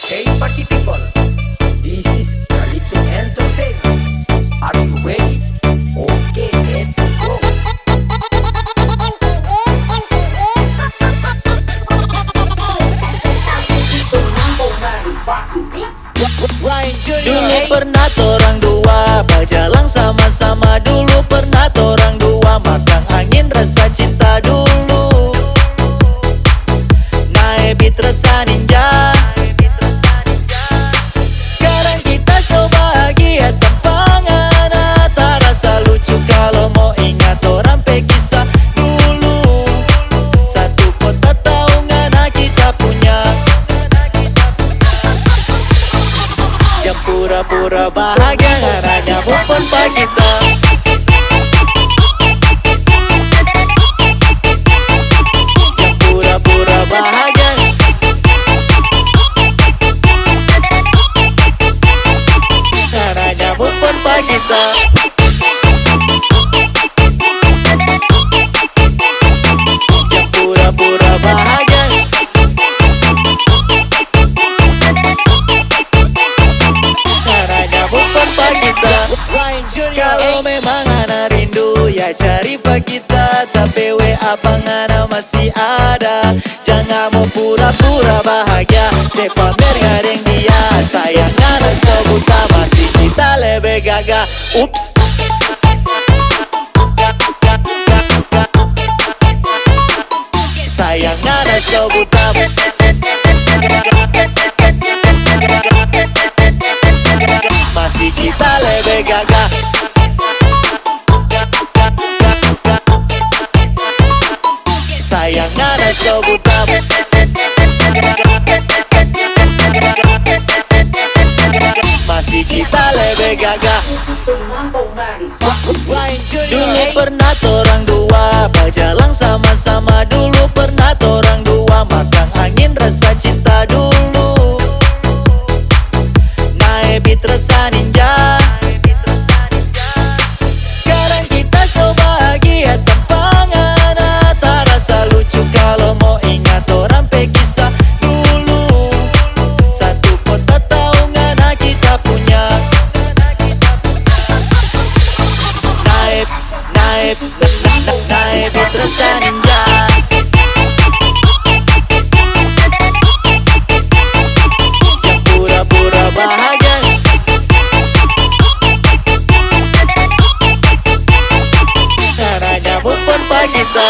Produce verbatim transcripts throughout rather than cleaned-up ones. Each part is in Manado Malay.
Hey party people, this is Calypso Entertainment. Are you ready? Okay, let's go. Dulu pernah torang dua bajalang sama-sama, dulu pernah torang dua makang angin rasa cinta dulu. Nae beat rasa ninja. Skarang kita so bahagia, tampa ngana tarasa lucu kalu mo inga torang pe kisah dulu. Satu kota tau ngana kita punya. Jang pura-pura bahagia, ngana nyamuk pun pa kita. Jang pura-pura bahagia, ngana nyamuk pun pa kita. Jang pura-pura bahagia. Ngana nyamuk pun pa kita. Kalu memang ngana rindu, ya cari pa kita. Tapi we apa ngana masih ada? Jang mo pura-pura bahagia, se pamer deng dia. Sayang ngana so buta, masih kita lebe gaga. Ups. Sayang ngana so buta, masih kita lebe gaga. Sayang ngana so buta, masih kita lebe gaga. Dulu pernah torang dua bajalang sama-sama, dulu pernah torang dua makang angin rasa cinta dulu. Nae beat rasa ninja. Skarang kita so bahagia, tampa ngana tarasa lucu kalu mo inga torang pe kisah dulu. Satu kota tau ngana kita punya. Nae, nae, na, na, na, nae beat rasa ninja. Jang pura-pura bahagia. Ngana nyamuk pun pa kita.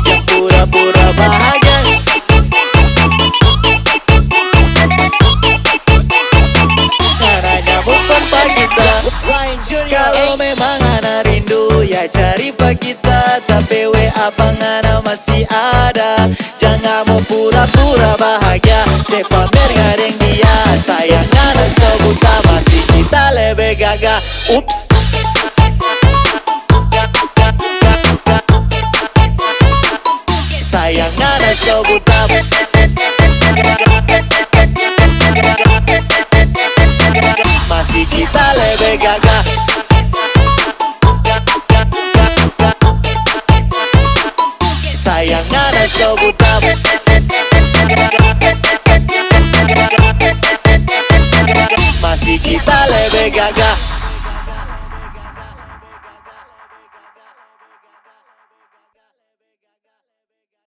Jang pura-pura bahagia. Ngana nyamuk pun pa kita. Kalu memang ngana rindu, ya cari pa kita. Tapi we apa ngana masih ada? Jang mo pura-pura bahagia, se pamer deng dia. Sayang ngana so buta, masih kita lebe gaga. Ups. Sayang ngana so buta, masih kita lebe gaga. Sayang ngana so buta.